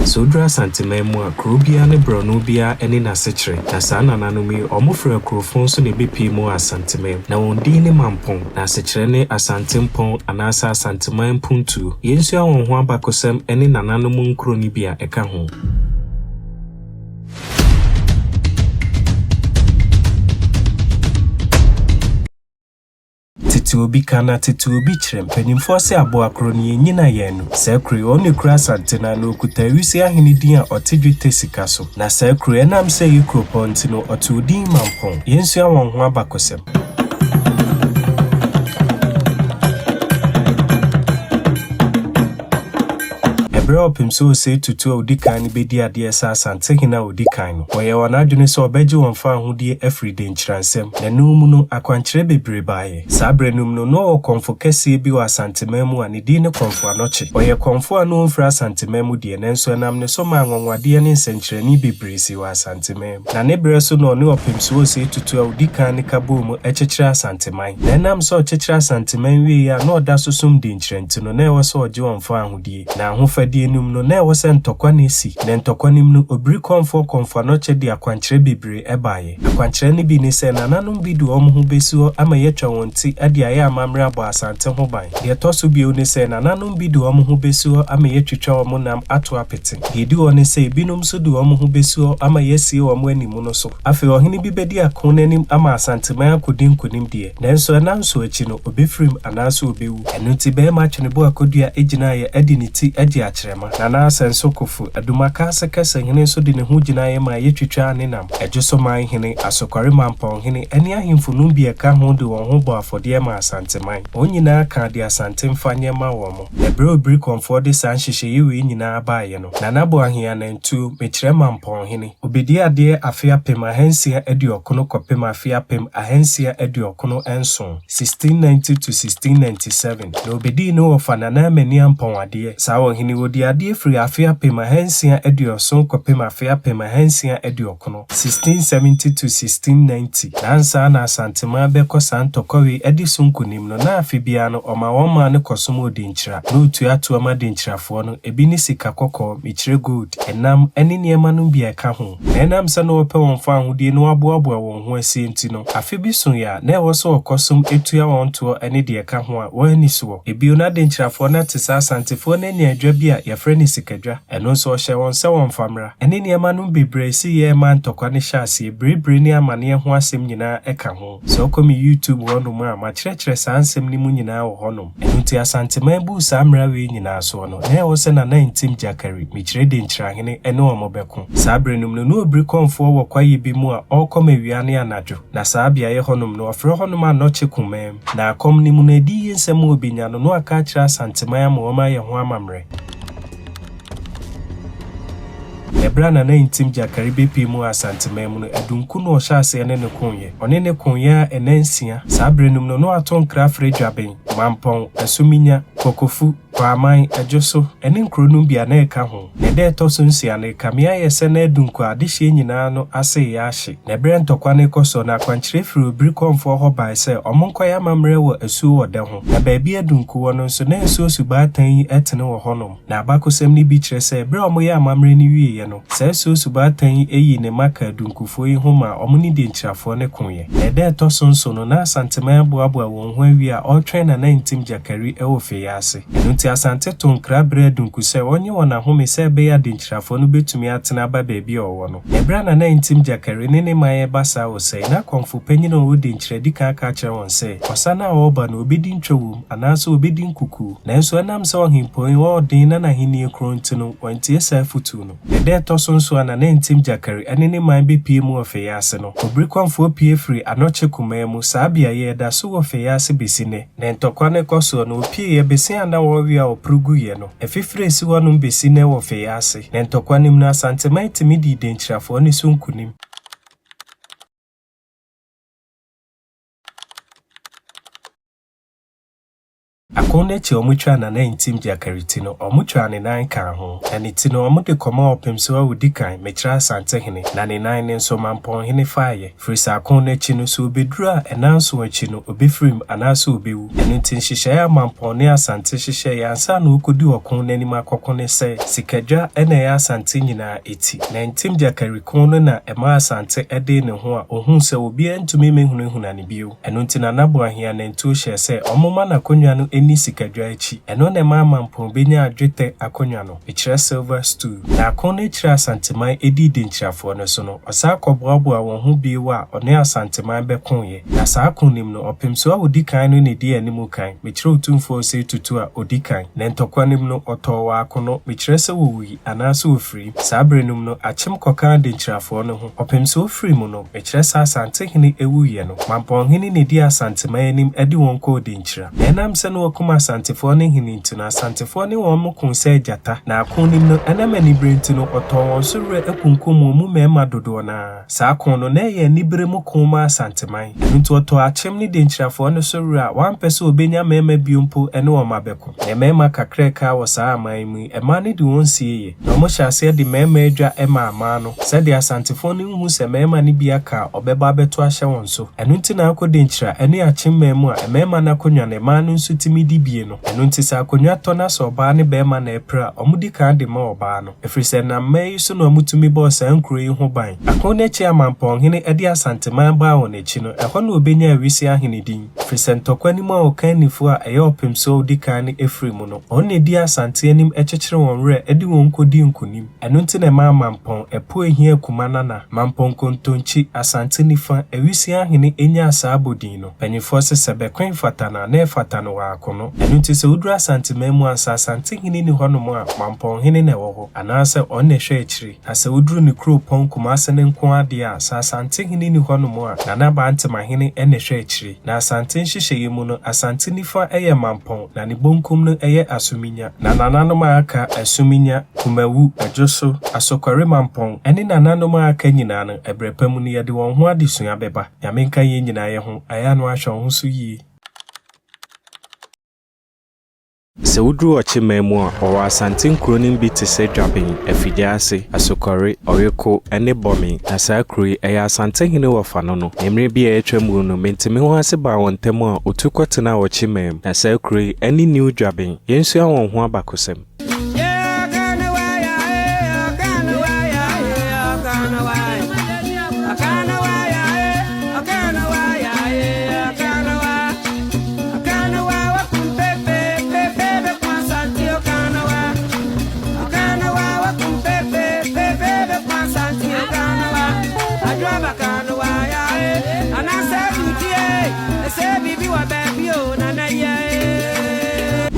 Sɛ woduru Asanteman mu a, kuro biara ne borɔno biara ne n'asekyerɛ. Na saa nananom yi, wɔfiri akurofo nso na ɛbɛpue mu wɔ Asanteman mu. Na wɔn din ne Mampɔn, na asekyerɛ ne Asantempɔn anaasɛ Asanteman mpuntuo. Yɛnsua wɔn ho abakɔsɛm ne nananom nkuro no bi a ɛka ho. Tete obi ka na tete obi kyerɛ. Mpanimfoɔ se aboa koro no yɛnnyina yɛn ano. Saa kuro yi, ɔno na ɛkura Asante no ano, ɔkuta Awisi ahene din a ɔte dwetɛ sika so. Na saa kuro yi, ɛnam sɛ ɛyɛ kuropɔn nti no, ɔtoo din Mampɔn. Yɛnsua wɔn ho abakɔsɛm. Ɛberɛ a ɔpem sɛ Osei Tutu a ɔdi kan no bɛdi adeɛ sɛ Asantehene a ɔdi kan no, wɔyɛɛ wɔn adwene sɛ wɔbɛgye wɔn fawohodie afiri Denkyira nsam. Na ɛno mu no, akwankyerɛ bebree baeɛ. Saa berɛ no mu no, na ɔwɔ kɔmfo kɛseɛ bi wɔ Asanteman mu a ne din ne Kɔmfo Anɔkye. Ɔyɛ kɔmfo a na ɔmfiri Asanteman mu deɛ, nanso ɛnam ne so maa anwanwadeɛ ne nsɛnkyerɛnne bebree sii wɔ Asanteman mu. Na ne berɛ so na ɔne Ɔpemsoɔ Osei Tutu a ɔdi kan no ka bɔɔ mu kyekyeree Asanteman. Na ɛnam sɛ ɔkyekyeree Asanteman wieeɛ a na ɔda so som Denkyira nti no, na ɛwɔ sɛ ɔgye wɔn fawohodie. Na ahofadie no mu no, na ɛwɔ sɛ ntɔkwa na ɛsi. Na ntɔkwa no mu no, Obiri Kɔmfoɔ Kɔmfo Anɔkye de akwankyerɛ bebree baeɛ. Akwankyerɛ no bi ne sɛ, nananom bi de wɔn ho bɛsi hɔ ama yɛatwa wɔn ti de ayɛ amammerɛ abɔ Asante ho ban. Deɛ ɛtɔ so bio ne sɛ, nananom bi de wɔn ho bɛsi hɔ ama yɛatwitwa wɔn nam ato apete. Deɛ ɛdi hɔ ne sɛ, ebinom nso de wɔn ho bɛsi hɔ ama yɛasie wɔn animono so. Afei ɔhene bi bɛdi ako no anim ama Asanteman akɔdi nkonim deɛ, nanso ɛnna nso akyi no, ɔbɛfirim anaasɛ ɔbɛwu. Ɛno nti barima Tweneboa Kodua gyinaeɛ de ne ti gye akyerɛma. Nana Asɛnso Kofo, Adumakase Kɛse hene nso de ne ho gyinaeɛ maa yɛtwitwaa ne nam. Adwosoman hene, Asokware Mampɔn hene ne ahemfo nom bi a ɛka ho de wɔn ho bɔɔ afɔdeɛ maa Asanteman. Wɔn nyinaa kaa deɛ Asante mfa nyɛ mma wɔn. Na berɛ a Obirikɔmfoɔ de saa nhyehyɛeɛ wei nyinaa baeɛ no, Nana Boahen Anantuo, mekyerɛ Mampɔn hene, ɔbɛdii adeɛ afe 1690 kɔpem afe 1697. 1690 to 1697, na ɔbɛdii ne wɔfa Nana Amani Ampɔn adeɛ. Saa ɔhene yi, ɔdii adeɛ firii afe 1670 kɔpem afe 1690, 1670 to 1690, na ansa na Asanteman bɛkɔ saa ntɔkwa wei adi so nkonim no, na afe biara no ɔma wɔn maa no kɔsom Odenkyira, na ɔtua toɔ ma Denkyirafoɔ no, ebi ne sika kɔkɔɔ, mekyerɛ gold, ɛnam, ne nneɛma nom bi a ɛka ho. Na ɛnam sɛ na wɔpɛ wɔn fawohodie na wɔaboaboa wɔn ho asie nti no, afe bi soeɛ a, na ɛwɔ sɛ wɔkɔsom tua wɔn toɔ ne deɛ ɛka ho a wɔn ani soɔ. Bio, na Denkyirafoɔ no ate sɛ Asantefoɔ no anya adwa bi a wɔfrɛ no Sikadwa. Ɛno nso, ɔhyɛɛ wɔn sɛ wɔmfa mmra. Ɛne nneɛma nom bebree a ɛsiiɛ maa ntɔkwa no hyɛɛ aseɛ, biribiri ne amaneɛ ho asɛm nyinaa ka ho. Sɛ wokɔ me YouTube hɔnom a, makyerɛkyerɛ saa nsɛm no mu nyinaa wɔ hɔnom. Ɛno nti Asanteman buu saa mmara wei nyinaa soɔ no, na ɛwɔ sɛ Nana Ntim Gyakari, Mekyerɛ Denkyirahene, ne wɔn bɛko. Saa berɛ no mu no, na ɔbiri kɔmfoɔ wɔ kwaeɛ bi mu a ɔrekɔm awia ne anadwo, na saa beaeɛ hɔnom no, wɔfrɛ hɔnom Anɔkye Kumaam. Na akɔm no mu no, adiyie nsɛm a ɔbɛnya no, na waka akyerɛ Asanteman ama wɔayɛ ho amammerɛ. Na ɛberɛ a Nana Ntim Gyakari bɛpue mu wɔ Asanteman mu no, Adunku na ɔhyɛɛ aseɛ ne no koeɛ. Ɔne no koeɛ ara nna nsia. Saa berɛ no mu no, na wato nkra afrɛ Dwaben, Mampɔn, Asuminya, Kokofu, Kwaaman, Adwoso, ne nkuro nom bi a na ɛka ho. Na ɛda a ɛtɔ so nsia no, ɛkame ayɛ sɛ na Adunku a adehyeɛ nyinaa no ase reyɛ ahye. Na ɛberɛ a ntɔkwa no rekɔ soɔ no, akwankyerɛ firii Obiri Kɔmfoɔ hɔ baeɛ sɛ wɔnkɔyɛ amammerɛ wɔ asuo Ɔdɛ ho. Na baabi a Adunku wɔ no nso, na asuo Subaatan yi tene wɔ hɔnom. Na abakɔsɛm no bi kyerɛ sɛ berɛ a wɔyɛɛ amammerɛ no wieeɛ no, saa asuo Subaatan yi yii ne mma kaa Adunkufoɔ yi ho maa wɔn ne Denkyirafoɔ no koeɛ. Na ɛda a ɛtɔ so nson no, na Asanteman aboaboa wɔn ho awie a ɔretwɛn Nana Ntim Gyakari wɔ Fei ase. Ɛno nti Asante too nkra brɛɛ Adunku sɛ ɔnnye wɔn ahome sɛ ɛbɛyɛ a Denkyirafoɔ no bɛtumi atene aba baabi a ɔwɔ no. Na ɛberɛ a Nana Ntim Gyakari ne ne man reba saa ɔsa yi, na akɔmfo panyin a ɔwɔ Denkyira adi kan aka akyerɛ wɔn sɛ, ɔsa no a ɔreba no, ɔbɛdi ntwa wom, anaasɛ ɔbɛdi nkukuo. Nanso ɛnam sɛ ɔhempɔn yi wɔ ɔden na n'ahennie korɔn nti no, wantie saa afotuo no. Na da a ɛtɔ so nson a Nana Ntim Gyakari ne ne man bɛpue mu wɔ Fei ase no, Obirikwanfoɔ pue firii Anɔkye kumaa mu, saa beaeɛ yi, ɛda so wɔ Fei ase bɛsi nnɛ. Na ntɔkwa no rekɔ soɔ no, wɔpueeɛ bese a na wɔrewe a wɔporo guiɛ no. Afifire resi hɔnom bɛsi nnɛ wɔ Fei ase. Na ntɔkwa no mu no, Asanteman tumi dii Denkyirafoɔ no so nkonim. Ɔko no akyi a wɔtwaa Nana Ntim Gyakari ti no, wɔtwaa ne nan kaa ho. Na ne ti no, wɔde kɔmaa Ɔpemsoɔ a ɔdi kan, mekyerɛ Asantehene, na ne nan no nso, Mampɔnhene faeɛ. Firi sɛ ako no akyi no, sɛ ɔbɛduru a, nnanson akyi no, ɔbɛfirim anaasɛ ɔbɛwu. Ɛno nti, nhyehyɛeɛ a Mampɔn ne Asante hyehyɛeɛ ansa na wɔrekɔdi ɔko no anim akɔko ne sɛ, Sikadwa na ɛyɛ Asante nyinaa ti. Na Ntim Gyakari ko no na ɛmaa Asante dee ne ho a ɔhuu sɛ obiara ntumi mmɛhunahuna no bio. Ɛno nti Nana Boahen Anantuo hyɛɛ sɛ wɔmma n'akonnwa no nni Sikadwa akyi. Ɛno na ɛmaa Mampɔn bɛnyaa dwetɛ akonnwa no. Mekyerɛ silver stool. Na ako no akyiri a Asanteman dii Denkyirafoɔ no so no, ɔsan kɔboaboaa wɔn ho bio a ɔne Asanteman bɛkoeɛ. Na saa ko no mu no, Ɔpemsoɔ a ɔdi kan no na ɛdii anim kan, mekyerɛ Otumfoɔ Osei Tutu a ɔdi kan. Na ntɔkwa no mu no, ɔtɔɔ wɔ akono, mekyerɛ sɛ wɔwui anaasɛ wɔfirii. Saa berɛ no mu no, Akyem kɔkaa Denkyirafoɔ no ho. Ɔpemsoɔ firii mu no, mekyerɛ sɛ Asantehene wuiɛ no, Mampɔnhene na ɛdii Asanteman anim de wɔn kɔɔ Denkyira. Na ɛnam sɛ na wɔakum Asantefoɔ no hene nti no, Asantefoɔ ne wɔn koo sɛ agyata, na ako no mu no, ɛnam anibere nti no, wɔtɔɔ wɔn so werɛ akunkum wɔn mu mmarima dodoɔ no ara. Saa ko no, na ɛyɛ anibere mu ko ma Asanteman. Ɛno nti wɔtɔɔ Akyem ne Denkyirafoɔ no so werɛ a wɔampɛ sɛ wɔbɛnya mmarima bio mpo ne wɔn abɛko. Na mmarima kakra a ɛkaa wɔ saa aman yi mu yi, mmaa no de wɔn sieeɛ, na wɔhyɛɛ aseɛ de mmarima adwa maa mmaa no, sɛdeɛ Asantefoɔ no nhu sɛ mmarima no bi aka a wɔbɛba abɛto ahyɛ wɔn so. Ɛno nti na akɔ Denkyira ne Akyem man mu a mmarima no akonnwa no mmaa no nso tumi di bie no. Ɛno nti sɛ akonnwa tɔ na sɛ ɔbaa ne barima na ɛrepere a, wɔdi kan de ma ɔbaa no. Ɛfiri sɛ ɛnam mmaa yi so na wɔtumi bɔɔ saa nkuro yi ho ban. Ako no akyi a Mampɔnhene de Asanteman baa wɔn akyi no, ɛhɔ na ɔbɛnyaa Wisi ahene din. Ɛfiri sɛ ntɔkwa no mu a ɔkannifoɔ a ɛyɛ Ɔpemsoɔ a ɔdi kan no firii mu no, ɔno na ɛdii Asante anim kyekyere wɔn werɛ de wɔn kɔdii nkonim. Ɛno nti na ɛmaa Mampɔn, Ɛpo Ahia Akuma Nana, Mampɔn Kontonkyi, Asante Nifa, Awisi Ahene nyaa saa abodin no. Mpanyimfoɔ se sɛ bɛko mfata no a, na ɛfata no wɔ akono. Ɛno nti sɛ woduru Asanteman mu a, sɛ Asantehene nni hɔnom a, Mampɔnhene na ɛwɔ hɔ, anaasɛ ɔno na ɛhwɛ akyire. Na sɛ woduru ne kuropɔn Kumase no nko ara deɛ a, sɛ Asantehene nni hɔnom a, Nana Bantemahene na ɛhwɛ akyire. Na Asante nhyehyɛeɛ mu no, Asante nifa yɛ Mampɔn, na ne bonkum no yɛ Asominya. Na nananom a aka, Asuminya, Kumawu, Adwoso, Asokɔre Mampɔn, ne nananom a aka nyinaa no, ɛberɛ pa mu no yɛde wɔn ho adesua bɛba. Nyame nka yɛn nyinaa yɛ ho, ayɛ a na wahwɛ wo ho so yie. Sɛ woduru Ɔkyeman mu a, wɔwɔ Asante nkuro no bi te sɛ Dwaben, Afigyaase, Asokɔre, Ɔweko ne Bɔme. Na saa kuro yi, ɛyɛ Asantehene wɔfa no no. Na mmerɛ bi a atwa mu no, Mentemehoase baa wɔn ntam a ɔtu kɔtenaa Ɔkyeman mu. Na saa kuro yi, ɛne New Dwaben. Yɛnsua wɔn ho abakosɛm.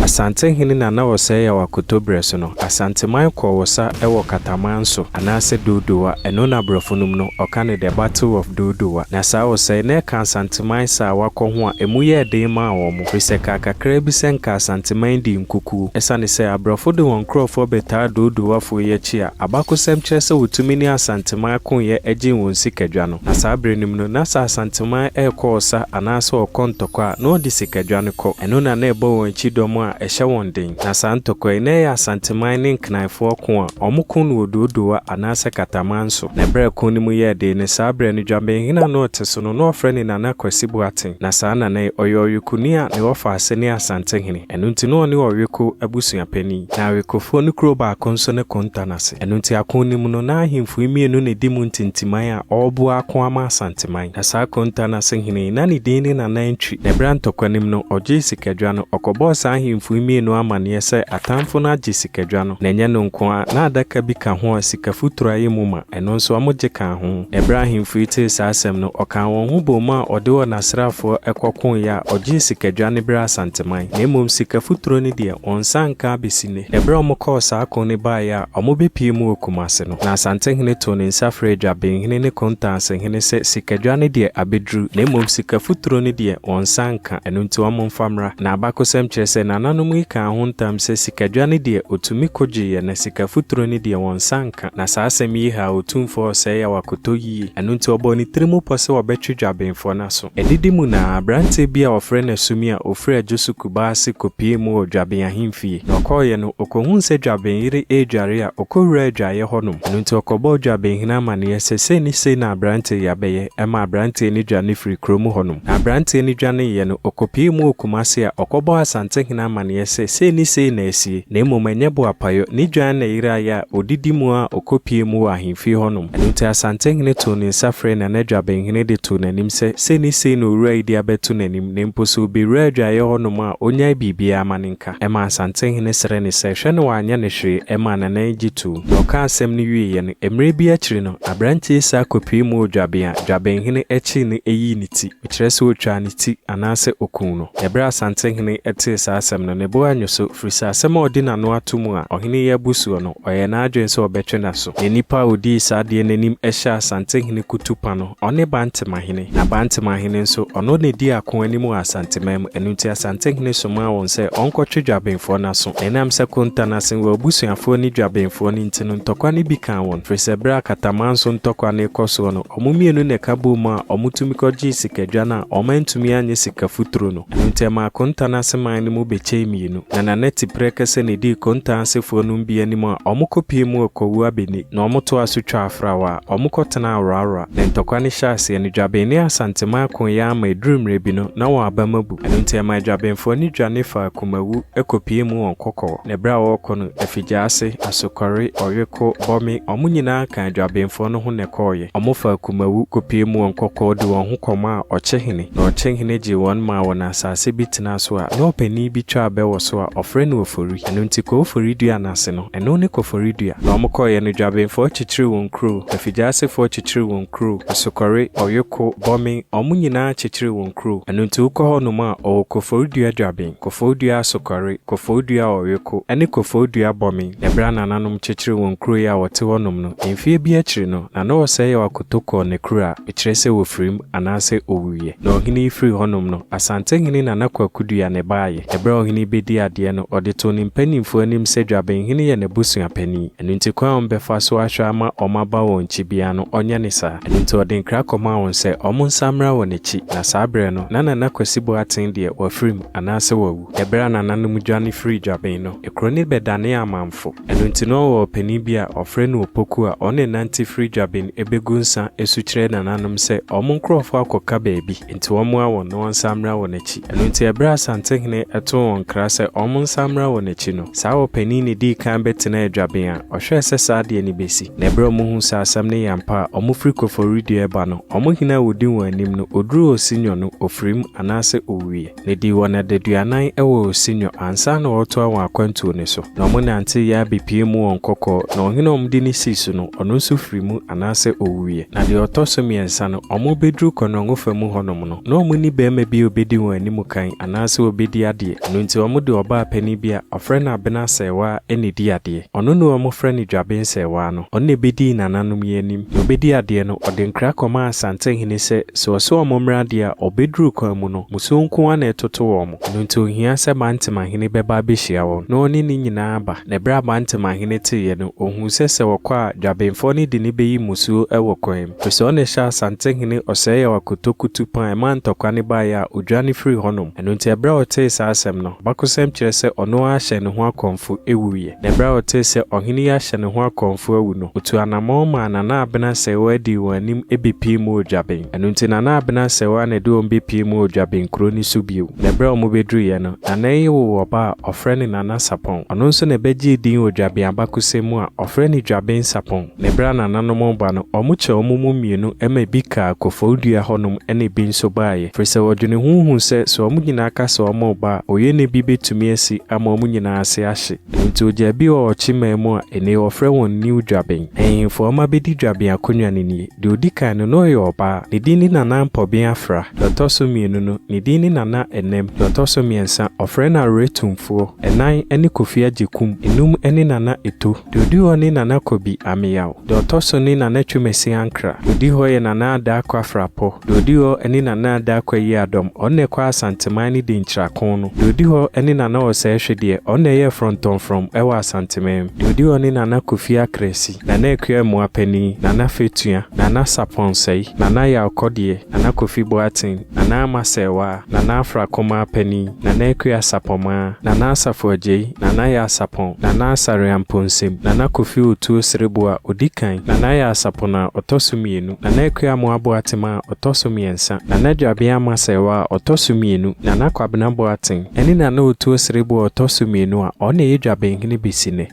Asantehene Nana Osei Yaw Akoto berɛ so no, Asanteman kɔɔ ɔsa wɔ Kataman so anaasɛ Dodowa, ɛno na borɔfo no mu no ɔka no The Battle of Dodowa. Na saa ɔsa yi na ɛka Asanteman sa a wakɔ ho a ɛmu yɛɛ den maa wɔn, firi sɛ ɛkaa kakraa bi sɛ nka Asanteman dii nkukuo. Ɛsiane sɛ aborɔfo de wɔn nkurɔfoɔ bɛtaa Dodowafoɔ yi akyi a abakosɛm kyerɛ sɛ wɔtumi ne Asanteman koeɛ gyee wɔn sikadwa no. Na saa berɛ no mu no, na sɛ Asanteman rekɔ ɔsa anaasɛ ɔrekɔ ntɔkwa a, na ɔde sikadwa no kɔ. Ɛno na na ɛbɔ wɔn akyi dɔm a ɛhyɛ wɔn den. Na saa ntɔkwa yi, na ɛyɛ Asanteman ne Nkranfoɔ ko a wɔko no wɔ Dodowa anaasɛ Kataman so. Na berɛ a ɛko no mu yɛɛ den no, saa berɛ no Dwabenhene a na ɔte so no, na wɔfrɛ no Nana Kwasi Boateng. Na saa Nana yi, ɔyɛ Ɔwekoni a ne wɔfaase ne Asantehene. Ɛno nti na ɔne Ɔweko abusuapanin. Na Awekofoɔ no kuro baako nso ne Kontanase. Ɛno nti ako no mu no, na ahemfo yi mmienu na ɛdi mu ntintiman a wɔreboa ako ama Asanteman. Na saa Kontanase hene yi, na ne din ne Nana Antwi. Na ɛberɛ a ntɔkwa no mu no, ɔgyee sikadwa no, ɔkɔbɔɔ saa ahemfo yi mmienu amaneɛ sɛ atamfo no agye sikadwa no. Na ɛnyɛ no nko ara, na adaka bi ka ho a sika futuro ayɛ mu ma, ɛno nso wɔgye kaa ho. Na ɛberɛ a ahemfo yi tee saa asɛm no, ɔkaa wɔn ho boom a ɔde wɔn asraafoɔ kɔkoeɛ a ɔgyee sikadwa no berɛ Asanteman. Na mmom sika futuro no deɛ, wɔn nsa anka abɛsi nnɛ. Na ɛberɛ a wɔkɔɔ saa ko no baeɛ a wɔbɛpue mu wɔ Kumase no, na Asantehene too ne nsa frɛɛ Dwabenhene ne Kontansehene sɛ sikadwa no deɛ abɛduru, na mmom sika futuro no deɛ, wɔn nsa anka, ɛno nti wɔmfa mmra. Na abakosɛm kyerɛ sɛ nananom. Nananom yi kaa ho ntam sɛ sikadwa no deɛ ɔtumi ko gyeeɛ na sika futuro no deɛ wɔn nsa nka. Na saa asɛm yi haa Otumfoɔ Osei Yaw Akoto yie. Ɛno nti ɔbɔɔ ne tiri mu pɔ sɛ ɔbɛtwe Dwabenfoɔ no aso. Adidi mu no ara, aberanteɛ bi a wɔfrɛ no Asumi a ɔfiri Adwo Kubaa ase kɔpuee mu wɔ Dwaben ahemfie. Na ɔkɔeɛ no, ɔkɔhuu sɛ Dwaben yere redware a ɔkɔwuraa adwaeɛ hɔnom. Ɛno nti ɔkɔbɔɔ Dwabenhene amanneɛ sɛ sei ne sei na aberanteɛ yi abɛyɛ. Ɛmaa aberanteɛ no dwane firii kurom hɔnom. Na aberanteɛ no dwaneeɛ no, ɔkɔpuee mu wɔ Kumase a ɔkɔbɔɔ Asantehene amanneɛ sɛ sei ne sei na asie, na mmom ɛnyɛ boapayɔ, ne dwan na ɛyeraeɛ a ɔdidi mu a ɔkɔpuee mu wɔ ahemfie hɔnom. Ɛno nti Asantehene too ne nsa frɛɛ Nana Dwabenhene de too n'anim sɛ sei ne sei na owura yi de abɛto n'anim, na mpo sɛ ɔbɛwura adwaeɛ hɔnom a, ɔnnyae biribiara ma no nka. Ɛmaa Asantehene srɛɛ no sɛ hwɛ na wanyɛ no hwee, ɛmaa Nana yi gye toom. Na ɔkaa asɛm no wieeɛ no, mmerɛ bi akyiri no, aberanteɛ yi san kɔpuee mu wɔ Dwaben a Dwabenhene kyee no yii ne ti, kyerɛ sɛ ɔtwaa ne ti anaasɛ ɔkuu no. Na ɛberɛ a Asantehene tee saa asɛm no, ne bo annwo so, firi sɛ asɛm a ɔde n'ano ato mu a ɔhene yi abu soɔ no, ɔyɛɛ n'adwene sɛ ɔbɛtwe n'aso. Na nnipa a ɔdii saa adeɛ no anim hyɛɛ Asantehene kutupa no, ɔne Bantemahene. Na Bantemahene nso, ɔno na ɛdii ako anim wɔ Asanteman mu, ɛno nti Asantehene somaa wɔn sɛ ɔnkɔtwe Dwabenfoɔ no aso. Na ɛnam sɛ Konta no asen wɔ abusuafoɔ ne Dwabenfoɔ no nti no, ntɔkwa no bi kaa wɔn, firi sɛ berɛ a Katamanso ntɔkwa no rekɔ soɔ no, wɔn mmienu na ɛka boom a wɔtumi kɔgyee sikadwa no a wɔantumi anyɛ sika futuro no. Ɛno nti ɛmaa Konta no ase man no mu bɛkyɛe mmienu. Na Nana Tiprɛ kɛsɛ na ɛdii Konta asefoɔ nom bi anim a wɔkɔpuee mu wɔ Kwawu Abeni na wɔtoaa so twaa Afrawa a wɔkɔtenaa Awrawra. Na ntɔkwa no hyɛɛ aseɛ no, Dwaben ne Asanteman koeɛ ara ma ɛduruu mmerɛ bi no na wɔn abam abu. Ɛno nti ɛmaa Dwabenfoɔ no dwane faa Kumawu kɔpuee mu wɔ Nkɔkɔɔ. Na ɛberɛ a wɔrekɔ no, Afigyaase, Asokɔre, Ɔweko, Bɔme, wɔn nyinaa kaa Dwabenfoɔ no ho na ɛkɔeɛ. Wɔfaa Kumawu kɔpuee mu wɔ Nkɔkɔɔ de wɔn ho kɔmaa Ɔkyehene. Na Ɔkyehene gyee wɔn maa wɔn asase bi tenaa so a na ɔpanin bi twa abɛ wɔ so a wɔfrɛ no Ofori. Ɛno nti Kofori dua no ase no, ɛno ne Kofori dua. Na wɔkɔeɛ no, Dwabenfoɔ kyekyeree wɔn kuro, Afigyasefoɔ kyekyeree wɔn kuro, Asokɔre, Ɔweko, Bɔme, wɔn nyinaa kyekyeree wɔn kuro. Ɛno nti wokɔ hɔnom a, wɔwɔ Kofori dua Dwaben, Kofori dua Asokɔre, Kofori dua Ɔweko, ne Kofori dua Bɔme. Na ɛberɛ a nananom kyekyeree wɔn kuro yi a wɔte hɔnom no, mfeɛ bi akyiri no, Nana Ɔsɛeyaw Akoto kɔɔ ne kuro a ɛkyerɛ sɛ ɔfirim anaasɛ ɔwuiɛ. Na ɔhene yi firii hɔnom no, Asantehene Nana Kwaku Dua na ɛbaeɛ. Ɛberɛ a ɔhene yi bɛdii adeɛ no, ɔde too ne mpanimfoɔ anim sɛ Dwabenhene yɛ n'abusuapanin. Ɛno nti kwan a wɔbɛfa so ahwɛ ama wɔaba wɔn nkyi biara no, ɔnyɛ no saa. Ɛno nti ɔde nkra kɔmaa wɔn sɛ wɔnsan mmra wɔn akyi. Na saa berɛ no, na Nana Kwasi Boateng deɛ, wafirim anaasɛ wawu. Ɛberɛ a nananom dwane firii Dwaben no, kuro no bɛdanee amamfo. Ɛno nti na ɔwɔ ɔpanin bi a ɔfrɛ no Opoku a ɔne nante firi Dwaben bɛgu nsa su kyerɛ nananom sɛ wɔn nkurɔfoɔ akɔka baabi nti wɔmmoa wɔn na wɔnsan mmra wɔn akyi. Ɛno nti ɛberɛ a Asantehene too wɔn nkra sɛ wɔnsan mmra wɔn akyi no, saa ɔpanin na ɛdii kan bɛtenaa Dwaben a ɔhwɛɛ sɛ saa adeɛ no bɛsi. Na ɛberɛ a wɔhuu sɛ asɛm no yɛ ampa a wɔfiri Koforidua reba no, wɔn hene a ɔdi wɔn anim no, ɔduruu Osinyo no, ɔfirim anaasɛ ɔwuiɛ. Na edii wɔn adaduanan wɔ Osinyo ansa na wɔretoa wɔn akwantuo no so. Na wɔnanteeɛ ara bɛpuee mu wɔ Nkɔkɔɔ, na ɔhene a wɔde no sii so no, ɔno nso firii mu anaasɛ ɔwuiɛ. Na deɛ ɔtɔ so mmiɛnsa no, wɔrebɛduru Kɔnɔngo fa mu hɔnom no, na wɔnni barima bi a ɔbɛdi wɔn anim kan anaasɛ ɔbɛdi adeɛ. Ɛno nti wɔde ɔbaa panin bi a wɔfrɛ no Abena Sɛɛwaa na ɛdii adeɛ. Ɔno na wɔfrɛ no Dwaben Sɛɛwaa no. Ɔno na ɛbɛdii nananom yi anim. Na ɔbɛdii adeɛ no, ɔde nkra kɔmaa Asantehene sɛ, Sɛ ɔse wɔn mmra deɛ a, ɔbɛduru kwan mu no, musuo nko ara na ɛtoto wɔn. Ɛno nti ɔhia sɛ Bantemahene bɛba abɛhyia wɔn, na ɔne ne nyinaa aba. Na ɛberɛ a Bantemahene teeɛ no, ɔhuu sɛ sɛ ɔkɔ a, Dwabenfoɔ no de no bɛyi mmusuo wɔ kwan mu. Ɛfiri sɛ ɔna ɛhyɛɛ Asantehene Ɔsɛeyaw Akotokutu pɔn a ɛmaa ntɔkwa no baeɛ a ɔdwane firii hɔnom. Ɛno nti ɛberɛ a ɔtee saa asɛm no, abakɔsɛm kyerɛ sɛ ɔno ara hyɛɛ ne ho akɔmfo wuiɛ. Na ɛberɛ a ɔtee sɛ ɔhene yi ahyɛ ne ho akɔmfo awu no, ɔtuu anammɔn maa Nana Abena Sɛewa dii wɔn anim bɛpuee mu wɔ Dwaben. Ɛno nti Nana Abena Sɛewa na ɛde wɔn bɛpuee mu wɔ Dwaben kuro no so bio. Na ɛberɛ a wɔbɛduruiɛ no, Nana yi woo ɔba a ɔfrɛ no Nana Sapɔn. Ɔno nso na ɛbɛgyee din wɔ Dwaben abakɔsɛm mu a ɔfrɛ no Dwaben Sapɔn. Na ɛberɛ a nananom reba no, wɔkyɛɛ wɔn mu mmienu ma ebi kaa Koforidua hɔnom na ebi nso baeɛ, ɛfiri sɛ wɔdwene ho huu sɛ, sɛ wɔn nyinaa ka sɛ wɔreba a, oyenɛ bi bɛtumi asi ama wɔn nyinaa ase ahye. Ɛno nti wɔgyaa bi wɔ Ɔkyeman mu a ɛnnɛ wɔfrɛ wɔn New Dwaben. Ahemfo a wɔabɛdi Dwaben akonnwa no nie, Deɛ ɔdi kan no, na ɔyɛ ɔbaa. Ne din ne Nana Mpɔben Afra. Deɛ ɔtɔ so mmienu no, ne din ne Nana Ɛnɛm. Deɛ ɔtɔ so mmiɛnsa, wɔfrɛ no Awerɛtumfoɔ. Ɛnan ne Kofi Agyekum. Enum ne Nana Eto. Deɛ ɔdi hɔ ne Nana Kobi Ameyaw. Deɛ ɔtɔ so ne Nana Twumasi Ankra. Deɛ ɔdi hɔ yɛ Nana Adaakwa Frapɔ. Deɛ ɔdi hɔ ne Nana Adaakwa Yiadɔm, ɔno na ɛkɔ Asanteman ne Denkyira ko no. Deɛ ɔdi hɔ ne Nana Osei Hwedeɛ, ɔno na ɛyɛɛ frɔntɔmfrɔm wɔ Asanteman mu. Deɛ ɔdi hɔ ne Nana Kofi Akrasi, Nana Akua Amoah Panin, Nana Fetua, Nana Sarpong Sɛi, Nana Yaw Kɔdeɛ, Nana Kofi Boateng, Nana Ama Sɛɛwaa, Nana Afra Kumaa Panin, Nana Akua Sapɔmaa, Nana Asafo Agyei, Nana Yaa Sapɔn, Nana Asare Amponsem, Nana Kofi Otuo Sereboɔ a ɔdi kan, Nana Yaa Sapɔn a ɔtɔ so mmienu, Nana Akua Amoah Boatema a ɔtɔ so mmiɛnsa, Nana Dwabea Ama Sɛɛwaa a ɔtɔ so mmienu, Nana Kwabena Boateng, ɛne Nana Otuo Sereboɔ a ɔtɔ so mmienu a ɔno na ɛyɛ Dwabenhene bɛsi nnɛ.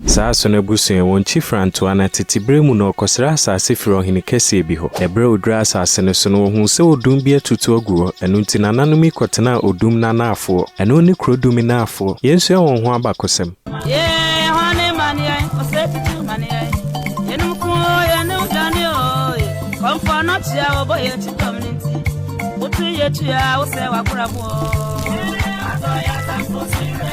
Saa so no abusua, wɔn kyi Frantoa na tete berɛ mu no ɔkɔsrɛ asase firi ɔhene kɛseɛ bi hɔ. Na berɛ a ɔduruu asase no so no, ɔhuu sɛ odum bi atutu agu hɔ. Ɛno nti nananom yi kɔtenaa odum no anaafoɔ. Ɛno ne kuro dum naafoɔ. Yɛnsua wɔn ho abakɔsɛm. Yee, hwan ne ma ne yɛn? Ɔsɛ tutu ma ne yɛn. Yɛnum ko o, yɛnum dwane o. Kɔmfɔ anɔkye a wɔbɔ yɛn akyi dɔm no nti, woto yɛ tua a wosɛ w'akorabo o. Atɔ yɛ atamfo so werɛ.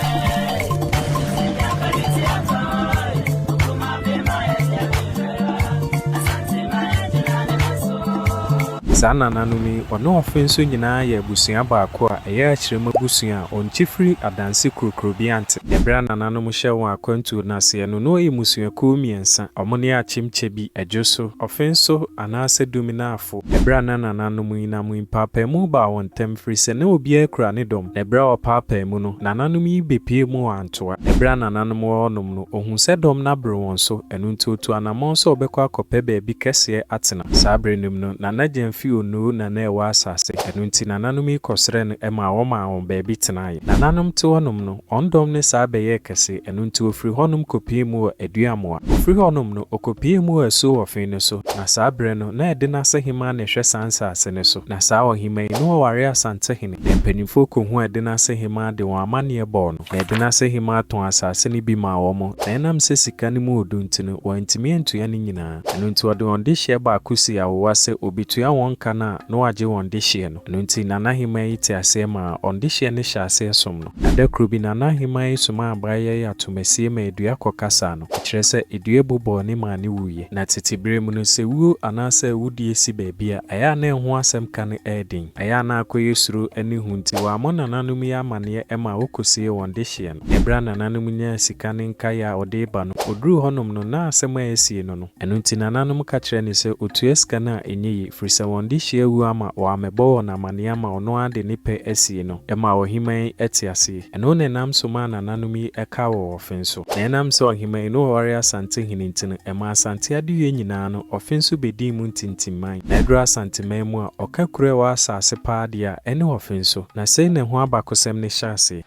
Saa nananom yi, ɔne ɔfe nso nyinaa yɛ abusua baako a ɛyɛ akyerɛm abusua a wɔn kyi firi adanse kurokuro bi ante. Na ɛberɛ a nananom hyɛɛ wɔn akwantuo no aseɛ no, na wɔyɛ mmusuakuo mmiɛnsa. Wɔn ne Akyem Kyebi, Adwoso, Ɔfe nso anaasɛ Duminaafo. Ɛberɛ a na nananom yi nam yi, mpaapaemu baa wɔn ntam firi sɛ na obiara kura ne dɔm. Na ɛberɛ a wɔpaapaa mu no, nananom yi bɛpuee mu wɔ Antoa. Ɛberɛ a nananom wɔ hɔnom no, wɔhuu sɛ dɔm no abere wɔn so, ɛno nti wɔtuu anammɔn sɛ wɔbɛkɔ akɔpɛ baabi kɛseɛ atena. Saa berɛ no mu no, Nana Gyamfi Onoo na na ɛwɔ asase, ɛno nti nananom yi kɔsrɛɛ no maa wɔmaa wɔn baabi tenaeɛ. Nananom te hɔnom no, wɔn dɔm no saa bɛyɛɛ kɛse, ɛno nti wɔfirii hɔnom kɔpuee mu wɔ Aduamoa. Wɔfiri hɔnom no, wɔkɔpuee mu wɔ Asuo Ɔfe no so, na saa berɛ no, na Ɛdenase Hemaa na ɛhwɛ saa nsase no so. Na saa ɔhemaa yi, na ɔware Asantehene. Na mpanimfoɔ kɔhuu Ɛdenase Hemaa de wɔn amanneɛ bɔɔ no. Na Ɛdenase Hemaa tɔn asase no bi maa wɔn, na ɛnam sɛ sika no mu ɔdu nti no, wɔantumi antua ne nyinaa. Ɛno nti ɔde wɔn dehyeɛ baako sii awowa sɛ ɔbɛtua wɔn ka no a na wagye wɔn dehyeɛ no. Ɛno nti Nana Hemaa yi te aseɛ maa wɔn dehyeɛ no hyɛɛ aseɛ som no. Na da koro bi Nana Hemaa yi somaa abaayewa yi atomasie maa dua kɔkasaa no. Kyerɛ sɛ, dua bu bɔɔ ne maa no wuiɛ. Na tete berɛ mu no, sɛ wuo anaasɛ awudie si baabi a, ɛyɛ a na ɛho asɛm ka no yɛ den. Ɛyɛ a na akɔyɛ suro ne hu nti wɔammɔ nananom yi amanneɛ maa wɔkɔsiee wɔn dehyeɛ no. Ɛberɛ a nananom nyaa sika ne nkaeɛ a ɔde reba no, ɔduruu hɔnom no, na asɛm a asie no no. Ɛno nti nananom ka kyerɛɛ no sɛ ɔtua sika no a ɛnyɛ yie, firi sɛ wɔn dehyeɛ awu ama wɔammɛbɔ wɔn amanneɛ ama ɔno ara de ne pɛ asie no. Ɛmaa ɔhemaa yi te aseɛ. Ɛno na ɛnam so maa nananom yi kaa wɔ ɔfe so. Na ɛnam sɛ ɔhemaa yi ne ɔware Asantehene nti no, ɛmaa Asante adeyɛ nyinaa no, ɔfe nso bɛdii mu ntintimman. Na ɛduru Asanteman mu a, ɔka kuro a ɛwɔ asase paa deɛ a, ɛne ɔfe nso. Na sei na ɛho abakosɛm no hyɛ aseɛ.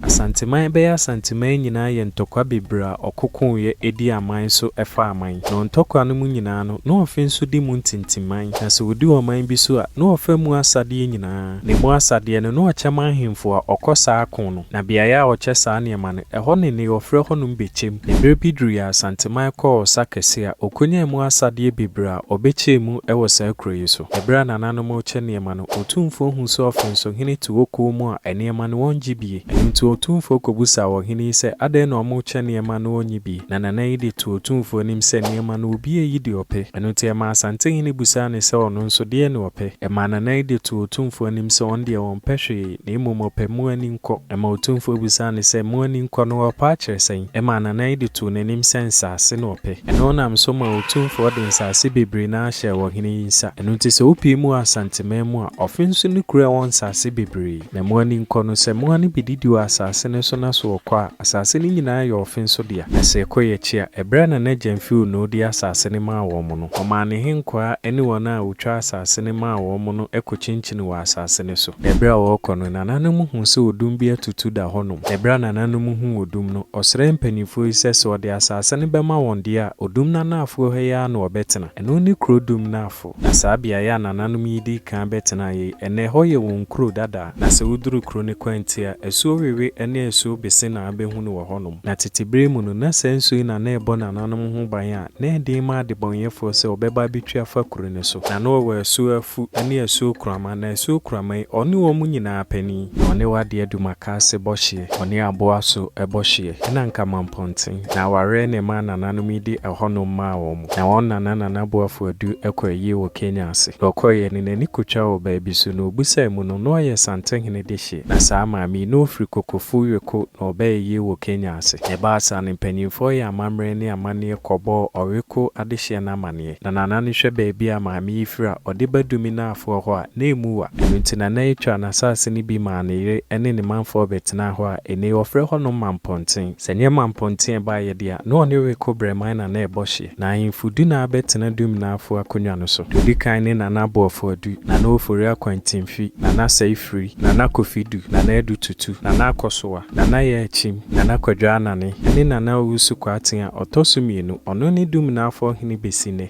Asanteman bɛyɛ Asanteman nyinaa yɛ ntɔkwa bebree a ɔkokoeɛ dii aman so faa aman. Na ntɔkwa no mu nyinaa no, na ɔfe nso di mu ntintimman. Na sɛ ɔdi ɔman bi so a, na ɔfa mu asadeɛ nyinaa. Na emu asadeɛ no, na ɔkyɛ ma ahemfo a ɔkɔ saa ako no. Na beaeɛ a ɔkyɛ saa nneɛma no, ɛhɔ ne ne wɔfrɛ hɔnom Bɛkyɛm. Na berɛ bi duruiɛ a Asanteman kɔɔ ɔsa kɛseɛ a, ɔkɔnyaa mu asadeɛ bebree a ɔbɛkyɛɛ mu wɔ saa kuro yi so. Na berɛ a nananom rekyɛ nneɛma no, Otumfoɔ huu sɛ ɔfensohene te hɔ komm a nneɛma no wɔngye bie. Ɛno nti Otumfoɔ kɔbisaa ɔhene yi sɛ adɛn na wɔrekyɛ nneɛma no ɔnnye bie. Na Nana yi de too Otumfoɔ anim sɛ nneɛma no obi ayi deɛ ɔpɛ. Ɛno nti ɛmaa Asantehene bisaa no sɛ ɔno nso deɛn na ɔpɛ. Ɛmaa Nana yi de too Otumfoɔ anim sɛ ɔno deɛ ɔmpɛ hwee na mmom ɔpɛ mo ani nkɔ. Ɛmaa Otumfoɔ bisaa no sɛ mo ani nkɔ no ɔpɛ akyerɛ sɛn? Ɛmaa Nana yi de too n'anim sɛ nsaase na ɔpɛ. Ɛno nam so maa Otumfoɔ de nsaase bebree no ara hyɛɛ ɔhene yi nsa. Ɛno nti sɛ wopue mu wɔ Asanteman mu a, ɔfe nso ne kuro a ɛwɔ nsaase bebree. Na mo ani nkɔ no, sɛ mmoa no bɛdidi wɔ asaase no so na so wɔkɔ a, asaase no nyinaa yɛ ɔfe nso dea. Na sɛ ɛkɔ yɛn akyi a, ɛberɛ a Nana Gyamfi Onoo de asaase no maa wɔn no, ɔmaa ne nhenkwaa ne wɔn a wɔtwa wɔtwaa asase no maa wɔn no kɔkyinkyini wɔ asase no so. Na ɛberɛ a wɔrekɔ no, nananom huu sɛ odum bi atutu da hɔnom. Na ɛberɛ a nananom huu odum no, ɔsrɛɛ mpanimfoɔ yi sɛ, sɛ ɔde asase no bɛma wɔn deɛ a, odum no anaafoɔ ha yi ara na wɔbɛtena. Ɛno ne kuro dum naafo. Na saa beaeɛ a nananom yi dii kan bɛtenaeɛ yi, ɛnnɛ ɛhɔ yɛ wɔn kuro dada. Na sɛ woduru kuro no kwanti a, asuo wewe ne asuo bese na wobɛhunu wɔ hɔnom. Na tete berɛ mu no, na saa nsuo yi na na ɛbɔ nananom ho ban a na ɛyɛ den ma adebɔneyɛfoɔ sɛ wɔbɛba abɛtwi afa kuro no so. Na na wɔwɔ asuo afu ne asuo kurama, na asuo kurama yi, ɔne wɔn nyinaa panin. Na ɔne Wadeɛ Dumakaase bɔ hyeɛ, ɔne Aboaso bɔ hyeɛ, ɛna Nkamampɔnten. Na awareɛ na ɛmaa nananom yi de ɛhɔnom maa wɔn. Na wɔn nana Nana Boafo Adu kɔ ayie wɔ Kenya ase. Na ɔkɔeɛ no, n'ani kɔtwaa wɔ baabi so, na ɔbisaa mu no, na ɔyɛ Santehene dehyeɛ. Na saa maame yi, na ɔfiri Kokofu Weko na ɔbaa ayie wɔ Kenya ase. Na ɛbaa saa no, mpanimfoɔ yɛɛ amammerɛ ne amanneɛ kɔbɔɔ Ɔweko adehyeɛ no amaneɛ. Na Nana no hwɛ baabi a maame yi firi a, ɔde ba Duminafoɔ hɔ a, na ɛmu wa. Ɛno nti Nana yi twaa n'asase no bi maa ne yere ne ne manfoɔ bɛtenaa hɔ a, ɛnnɛ yi wɔfrɛ hɔnom Mampɔnten. Sɛ ɛnyɛ Mampɔnten a ɛbaeɛ deɛ a, na ɔne Weko Brɛman na na ɛbɔ hyeɛ. Na ahemfo du na abɛtena Duminafoɔ akonnwa no so. Deɛ ɔdi kan ne Nana Aboɔfo Adu, Nana Ofori Akwantemfi, Nana Sɛe Firi, Nana Kofi Du, Nana Adu Tutu, Nana Akɔsowa, Nana Yaa Akyim, Nana Kwadwo Anane, ne Nana Owusu Kwarteng a ɔtɔ so mmienu, ɔno ne Duminafoɔ hene bɛsi nnɛ.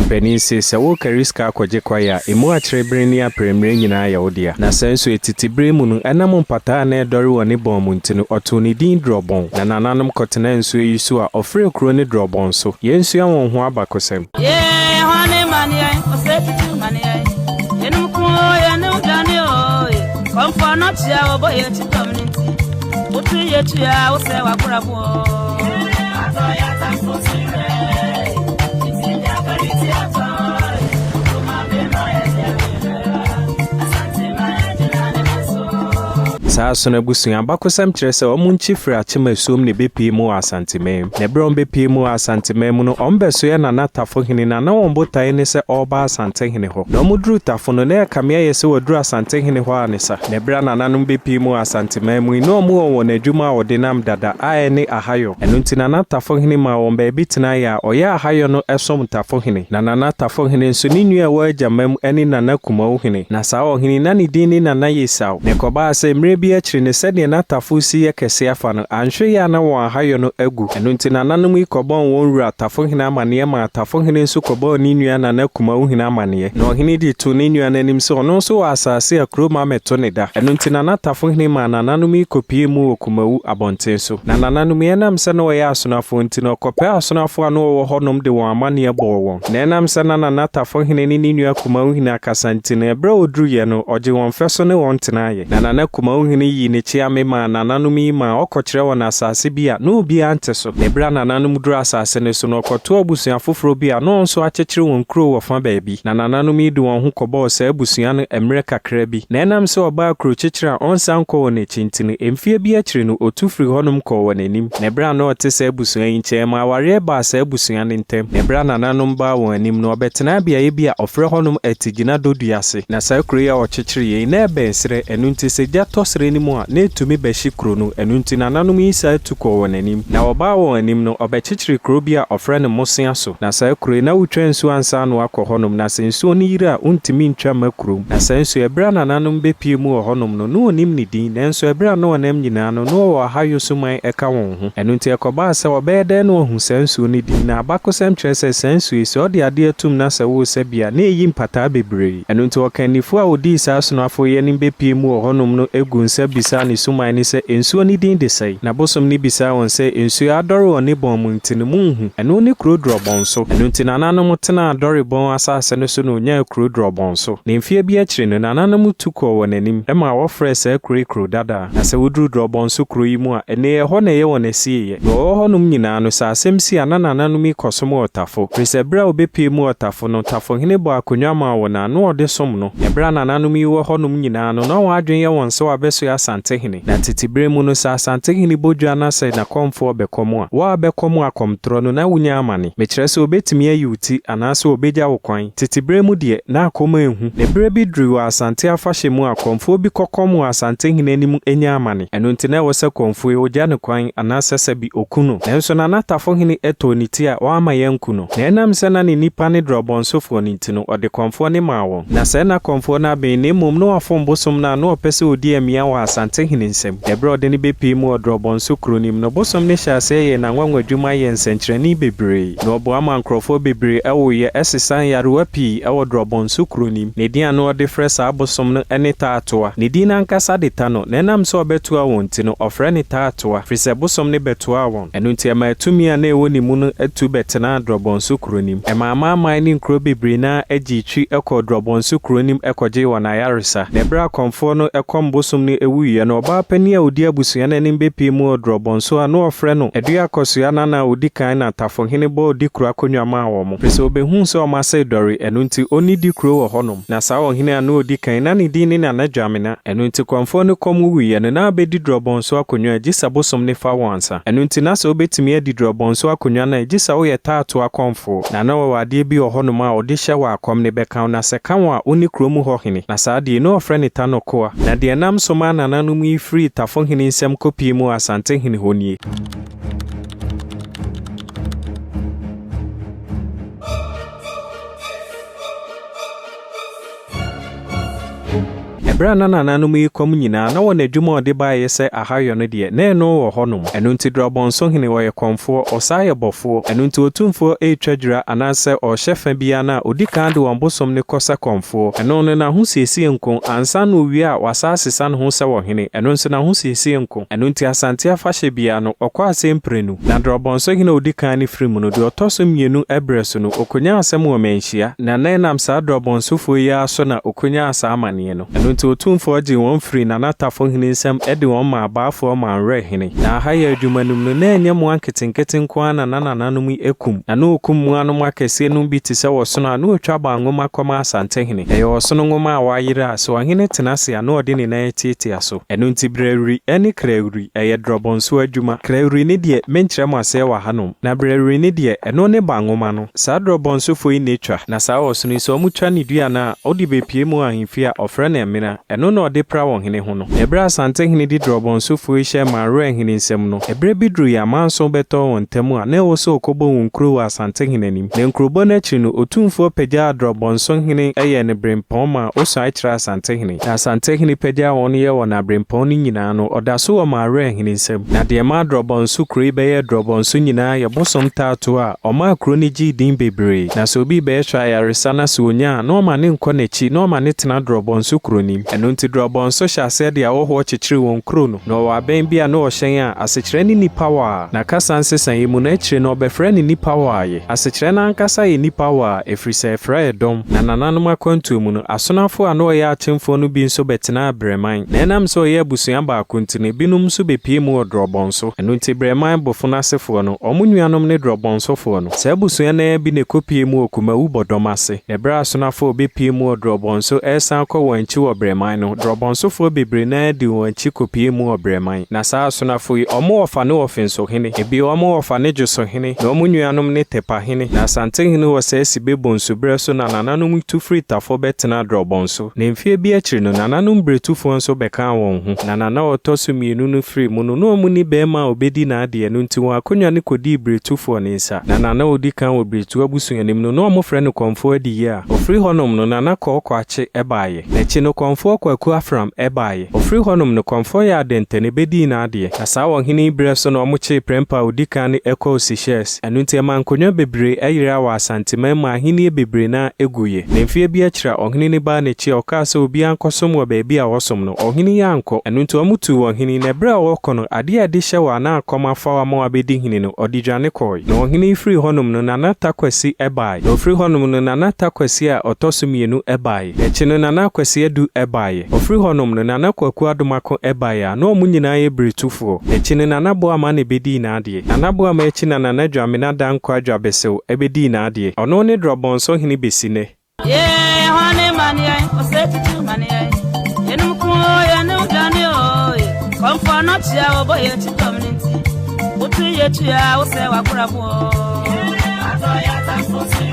Mpanin se, sɛ worekari sika akɔgye kwaeɛ a, emu akyere-bere ne aperemmire nyinaa yɛ wo dea. Na saa nso, tete bere mu no, ɛnam mpataa a na ɛredɔre wɔ ne bɔn mu nti no, ɔtoo ne din Drɔbɔn. Na nananom kɔtenaa nsuo yi so a ɔfrɛɛ kuro no Drɔbɔn so. Yɛnsua wɔn ho abakɔsɛm. Yee, hwan ne maneɛ, ɔsɛ tutu maneɛ. Yɛnum ko o, yɛnum dwane o, kɔmfɔ no kyia ɔbɔ yɛ akyi dɔm no nti. Wotu yɛ tua, wosɛ wakorabo. Atɔ yɛ atamfo so werɛ, nti de akari ti atɔ. Okuma bema yɛ deɛ bɛbɛra, Asante ma yɛ gyina ne nan so. Saa Asono abusua abakɔsɛm kyerɛ sɛ wɔn nkyi firi Akyem Asuom na ɛbɛpue mu wɔ Asanteman. Na berɛ a wɔbɛpue mu wɔ Asanteman mu no, wɔbɛsoɛ Nana Tafo hene na na wɔn botaeɛ ne sɛ ɔreba Asantehene hɔ. Na wɔduruu Tafo no, na ɛrekame ayɛ sɛ wɔaduru Asantehene hɔ ara ne sa. Na berɛ a nananom bɛpue mu wɔ Asanteman mu yi, na wɔwɔ wɔn adwuma a wɔde nam dada a ɛne ahayɔ. Ɛno nti Nana Tafo hene maa wɔn baabi tenaeɛ a ɔyɛ ahayɔ no som Tafo hene. Na Nana Tafo hene nso, ne nua a ɛwɔ Agyama mu ne Nana Kumawu hene. Na saa ɔhene yi, na ne din ne Nana Yesaw. Na ɛkɔbaa sɛ, mmerɛ bi akyiri no, sɛdeɛ na Tafo si yɛ kɛse afa no, anhwɛ yie a na wɔn ahayɔ no agu. Ɛno nti nananom yi kɔbɔɔ wɔn wura Tafohene amanneɛ maa Tafohene nso kɔbɔɔ ne nua Nana Kumawuhene amanneɛ. Na ɔhene de too ne nua no anim sɛ ɔno nso wɔ asase a kurom ammɛto ne da. Ɛno nti Nana Tafohene maa nananom yi kɔpuee mu wɔ Kumawu abɔnten so. Na nananom yi, ɛnam sɛ na wɔyɛ asonafoɔ nti no, ɔkɔpɛɛ asonafoɔ a na wɔwɔ hɔnom de wɔn amanneɛ bɔɔ wɔn. Na ɛnam sɛ na Nana Tafohene ne ne nua Kumawuhene akasa nti no, ɛberɛ a ɔduruiɛ no, ɔgyee wɔn fɛ so ne wɔn tenaeɛ. Na Nana Kumawuhene yii ne kyeame maa nananom yi maa ɔkɔkyerɛɛ wɔn asase bi a na obiara nte so. Na ɛberɛ a nananom duruu asase no so no, ɔkɔtoo abusua foforɔ bi a na wɔn nso akyekyere wɔn kuro wɔ fa baabi. Na nananom yi de wɔn ho kɔbɔɔ saa abusua no mmerɛ kakra bi. Na ɛnam sɛ ɔbaa kuro kyekyere a ɔnsan nkɔ wɔn akyi nti no, mfeɛ bi akyiri no, ɔtu firii hɔnom kɔɔ wɔn anim. Na ɛberɛ a na ɔte saa abusua yi nkyɛn ma awareɛ baa saa abusua no ntam. Na ɛberɛ a nananom baa wɔn anim no, ɔbɛtenaa beaeɛ bi a ɔfrɛ hɔnom Atigyina Dodua ase. Na saa kuro yi a ɔkyekyereeɛ yi, na ɛbɛn serɛ, ɛno nti sɛ gya tɔ serɛ no mu a, na ɛtumi bɛhye kuro no, ɛno nti nananom yi san tu kɔɔ wɔn anim. Na wɔbaa wɔn anim no, ɔbɛkyekyeree kuro bi a ɔfrɛ no Mosea so. Na saa kuro yi, na wotwa nsuo ansa na wɔakɔ hɔnom, na sɛ nsuo no yiri a, wontumi ntwa mma kurom. Na saa nsuo yi, ɛberɛ a nananom bɛpue mu wɔ hɔnom no, na wɔnnim ne din, nanso ɛberɛ a na wɔnam nyinaa no, na wɔwɔ ahayɔ suman ka wɔn ho. Ɛno nti ɛkɔbaa sɛ, wɔbɛyɛ dɛn na wɔahu saa nsuo no din? Na abakɔsɛm kyerɛ sɛ saa nsuo yi, sɛ wɔde adeɛ tom na sɛ woresa bi a, na ɛyi mpataa bebree. Ɛno nti ɔkannifo a odii saa asonafo yi anim bepue mu wɔ hɔnom no guu nsa bisaa ne suman no sɛ, Nsuo no din de sɛn? Na bosom no bisaa wɔn sɛ, Nsuo yi adɔre wɔ ne bɔn mu nti no, monhu? Ɛno ne kuro Dorɔbɔn so. Ɛno nti nananom tenaa Dɔrebɔn asase no so na wɔnyaa kuro Dorɔbɔn so. Na mfeɛ bi akyiri no, nananom tu kɔɔ wɔn anim maa wɔfrɛɛ saa kuro yi Kuro Dada. Na sɛ woduru Dorɔbɔn so kuro yi mu a, ɛnnɛ ɛhɔ na ɛyɛ wɔn asieeɛ. Deɛ ɔwɔ hɔnom nyinaa no, sɛ asɛm si a, na nananom yi kɔsom ɔtafo. Ɛfiri sɛ berɛ a wɔbɛpue mu ɔtafo no, tafohene bɔɔ akonnwa maa wɔn a na wɔde som no. Na berɛ a nananom yi wɔ hɔnom nyinaa no, na wɔn adwene yɛ wɔn sɛ wɔabɛsoɛ. abɛsoɛ Asantehene. Na tete berɛ mu no, sɛ Asantehene bɔ dwa na sɛ n'akɔmfoɔ bɛkɔm a, wo a wobɛkɔm akɔmtorɔ no, na wonya amane. Mekyerɛ sɛ wɔbɛtumi ayi wo ti anaasɛ wɔbɛgya wo kwan. Tete berɛ mu deɛ, na akɔm nhu. Na berɛ bi durui wɔ Asante afahyɛ mu a kɔmfoɔ bi kɔkɔm wɔ Asantehene anim nya amane. Ɛno nti na ɛwɔ sɛ kɔmfoɔ yi, ɔgya no kwan anaasɛ sɛbi ɔku no. Nanso Nana Tafohene tɔɔ ne ti a wamma yɛanku no. Na ɛnam sɛ na ne nnipa ne drɔbɔnsofoɔ no nti no, ɔde kɔmfoɔ no maa wɔn. Na sɛɛ na kɔmfoɔ no aben, na mmom na wafom bosom no a na ɔpɛ sɛ ɔdi amia wɔ Asantehene nsam. Na ɛberɛ a ɔde no bɛpue mu wɔ drɔbɔnso kuro no mu no, bosom no hyɛɛ aseɛ yɛɛ n'anwanwadwuma yɛɛ nsɛnkyerɛnne bebree. Na ɔboa maa nkurɔfoɔ bebree woeɛ sesaa nyarewa pii wɔ drɔbɔnso kuro no mu. Ne din a na ɔde frɛ saa bosom no ne Taatoa. Ne din no ankasa de Tano, na ɛnam sɛ ɔbɛtoaa wɔn nti no, ɔfrɛ no Taatoa, ɛfiri sɛ bosom no bɛtoaa wɔn. Ɛno nti ɛmaa tumi a na ɛwɔ ne mu no tu bɛtenaa Drɔbɔnso kuro no mu. Ɛmaa amanaman ne nkuro bebree no ara gyee twi kɔɔ Drɔbɔnso kuro no mu kɔgyee wɔn ayaresa. Na ɛberɛ a akɔmfoɔ no kɔm bosom no wuiɛ no, ɔbaa panin a ɔdi abusua no anim bɛpuee mu wɔ Drɔbɔnso a na wɔfrɛ no Adua Akɔsoa Nana a ɔdi kan na Tafohene bɔɔ dikuro akonnwa maa wɔn. Ɛfiri sɛ ɔbɛhuu sɛ wɔasɛe dɔre, ɛno nti ɔnni dikuro wɔ hɔnom. Na saa ɔhene a na ɔdi kan, na ne din ne Nana Dwamena. Ɛno nti kɔmfoɔ no kɔm wuiɛ no, na abɛdi Drɔbɔnso akonnwa a gye sɛ bosom no fa wɔn ansa. Ɛno nti na sɛ wobɛtumi adi Drɔbɔnso akonnwa no a, gye sɛ woyɛ Taatoa kɔmfoɔ. Na na wɔwɔ adeɛ bi wɔ hɔnom a wɔde hyɛ wɔ akɔm no bɛka wo, na sɛ ɛka wo a, wone kuro mu hɔ hene. Na saa adeɛ yi, na wɔfrɛ no Tanokoa. Na deɛ ɛnam so maa nananom yi firii Tafohene nsam kɔpuee mu wɔ Asantehene hɔ nie. Ɛberɛ a na nananom yi kɔm nyinaa, na wɔn adwuma a wɔde baeɛ sɛ ahayɔ no deɛ, na ɛno wɔ hɔnom. Ɛno nti Drɔbɔnso hene, ɔyɛ kɔmfoɔ, ɔsan yɛ bɔfoɔ. Ɛno nti otumfoɔ retwa dwira anaasɛ ɔrehyɛ fa biara no a, ɔdi kan de wɔn bosom no kɔ sɛ kɔmfoɔ. Ɛno no, n'ahosiesie nko. Ansa na ɔwie a, wasan asesa ne ho sɛ ɔhene. Ɛno nso, n'ahosiesie nko. Ɛno nti Asante afahyɛ biara no, ɔkɔ ase mprenu. Na Drɔbɔnso hene a ɔdi kan no firi mu no, deɛ ɔtɔ so mmienu berɛ so no, ɔkɔnyaa asɛm wɔ Manhyia. Na na ɛnam saa Drɔbɔnsofoɔ yi ara so na ɔkɔnyaa saa amaneɛ no. Ɛno nti Otumfoɔ gyee wɔn firii Nana Tafohene nsam de wɔn maa Baafoɔ Manwerɛ hene. Na aha yɛ adwuma no mu no, na ɛnyɛ mmoa nketenkete nko ara na na nananom yi kum. Na na wɔkum mmoa nom akɛseɛ nom bi te sɛ ɔsono a na wɔtwa bɔ anwoma kɔma Asantehene. Ɛyɛ ɔsono nwoma a wɔayere a sɛ ɔhene tena ase a na ɔde ne nan atiatia so. Ɛno nti Brɛwiri ne Krawiri, ɛyɛ drɔbɔnso adwuma. Krawiri no deɛ, menkyerɛ mo aseɛ wɔ hanom. Na Brɛwiri no deɛ, ɛno ne banwoma no. Saa drɔbɔnsofoɔ yi na ɛtwa. Na saa ɔsono yi, sɛ wɔtwa ne dua no a, ɔde bɛpue mu wɔ ahemfie a, ɔfrɛ no Amina. Ɛno na ɔde pra wɔ hene ho no. Na ɛberɛ a Asantehene de drɔbɔnsofoɔ yi hyɛɛ Manwerɛ hene nsam no, ɛberɛ bi duruiɛ a amanson bɛtɔɔ wɔn ntam a na ɛwɔ sɛ ɔkɔbɔ wɔn nkuro wɔ Asantehene anim. Na nkurobɔ no akyiri no, Otumfoɔ pagyaa drɔbɔnsohene yɛɛ no berempɔn maa ɔsuae kyerɛɛ Asantehene. Na Asantehene pagyaa wɔn yɛɛ wɔn aberempɔn no nyinaa no, ɔda so wɔ Mawerɛhene nsam. Na deɛ ɛmaa Drɔbɔnso kuro yi bɛyɛɛ Drɔbɔnso nyinaa yɛ bosom taatoɔ a ɔmaa kuro no gyee din bebree. Na sɛ obi rebɛhwɛ ayaresa na sɛ ɔnya a, na ɔma no nkɔ n'akyi na ɔma no tena Drɔbɔnso kuro no mu. Ɛno nti Drɔbɔnso hyɛɛ aseɛ de ahɔhoɔ kyekyeree wɔn kuro no. Na ɔwɔ abɛn bi a na ɔhyɛn a asekyerɛ ne nnipa wɔ a. Na kasa nsesaeɛ mu no akyire no ɔbɛfrɛɛ no nnipa wɔ a. Asekyerɛ no ankasa yɛ nnipa wɔ a, ɛfiri sɛ ɛfra ɛdɔm. Na nananom akwantuo mu no, Asonafoɔ a na wɔyɛ akyemfoɔ no bi nso bɛtenaa Brɛman. Na ɛnam sɛ wɔyɛ abusua baako nti no, ebinom nso bɛpuee mu wɔ Drɔbɔnso. Ɛno nti Brɛman Bofon asefoɔ no, wɔn nuanom ne Drɔbɔnsofoɔ no. Saa abusua no ara bi na ɛkɔpuee mu wɔ Kumawu Bɔdɔm ase. Na ɛberɛ a Asonafoɔ bɛpuee mu wɔ Drɔbɔnso resan akɔ wɔn akyi wɔ Brɛman no, Drɔbɔnsofoɔ bebree no ara dii wɔn akyi kɔpuee mu wɔ Brɛman. Na saa Asonafoɔ yi, wɔn wɔfa ne Ɔfensohene, ebio wɔn wɔfa ne Dwosohene, na wɔn nuanom ne Tepahene. Na Asantehene wɔ saa Sibe Bonsu berɛ so na nananom tu firi Tafo bɛtenaa Drɔbɔnso. Na mfeɛ bi akyiri no, nananom Bretufoɔ nso bɛkaa wɔn ho. Na nana a ɔtɔ so mmienu no firii mu no, na wɔnni barima a ɔbɛdi n'adeɛ, ɛno nti wɔn akonnwa no kɔdii Bretufoɔ no nsa. Na nana a ɔdi kan wɔ Bretu abusua no mu no, na wɔfrɛ no Kɔmfoɔ Adiyie a ɔfiri hɔnom no, Nana Kɔɔ Kwakye baeɛ. N'akyi no, Kɔmfoɔ Kwaku Afram baeɛ. Ɔfiri hɔnom no, Kɔmfoɔ Yaa Dɛntɛne bɛdii n'adeɛ. Na saa ɔhene yi berɛ so na wɔkyee Prempeh a ɔdi kan no kɔɔ Seychelles. Ɛno nti ɛmaa nkonnwa bebree yeraa wɔ Asanteman mu a ahennie bebree no ara guiɛ. Na mfeɛ bi akyiri a ɔhene no baa n'akyi a ɔkaa sɛ obiara nkɔsom wɔ baabi a wɔsom no, ɔhene yi ankɔ. Ɛno nti wɔtuu ɔhene yi, na ɛberɛ a ɔrekɔ no, adeɛ a ɛde hyɛ wo anaa akɔm afa wo ama woabɛdi hene no, ɔde dwane kɔɔe. Na ɔhene yi firii hɔnom no, Nana Takwasi baeɛ. Na ɔfiri hɔnom no, Nana Takwasi a ɔtɔ so mmienu baeɛ. N'akyi no, Nana Akwasi Adu baeɛ. Ɔfiri hɔnom no, Nana Kwaku Adomako baeɛ a na wɔn nyinaa yɛ Biretufoɔ. N'akyi no, Nana Boamah na ɛbɛdii n'adeɛ. Nana Boamah akyi na Nana Dwamena Dankwa Dwabesew bɛdii n'adeɛ. Ɔno ne Drɔbɔnso hene bɛsi nnɛ. Yee, hwane maneɛ, ɔsɛ tutu maneɛ. Yɛnum ko o, yɛnum dwane o. Kɔmfo Anɔkye a wɔbɔ yɛn kyidɔm no nti, woto yɛ akyi a wosɛe w'abrabɔ. Atɔ yɛ atamfo so.